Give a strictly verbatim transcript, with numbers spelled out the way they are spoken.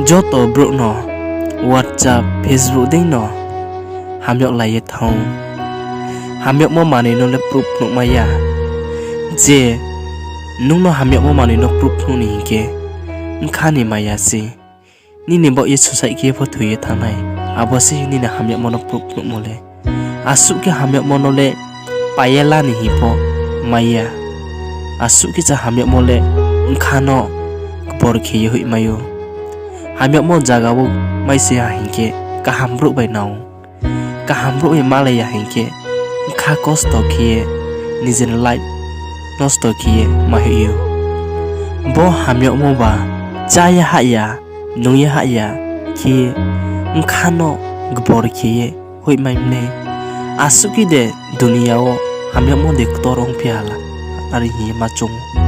Joto brouh no WhatsApp, Facebook dei no hamyag lai ye thanng ou. Hamyagmo manoi no le proof phnuhmai ya. Je nung no hamyagmo manoi no proof phnuh ni hing khe, bkha ni maya se. Nini baoh ye suicide khe ye pho thoi ye thanng nai. Abo se nini hamyagmo no proof phnuhmo le. Asuh khe hamyagmo no le pai ye la ni hing pho mai ya. Asuh khe cha hamyagmo le bkha no kbor khe ye hoihmai ou. Hamyagmo zaga wo mai se ha hing khe kaham brouh bai nang ou. Kaham brouh bai malai ya hing khe bkha kosto khe ye, nijer ni life nosto khe ye mai hoih ou. Bo hamyagmo ba chá ye hah ya, nung ye hah ya khe ye bkha no kbor khe ye hoihmai mlei. Asuh khe de dunia wo hamyagmo de ktor ongphi ha la, are hing ye ma choung ou.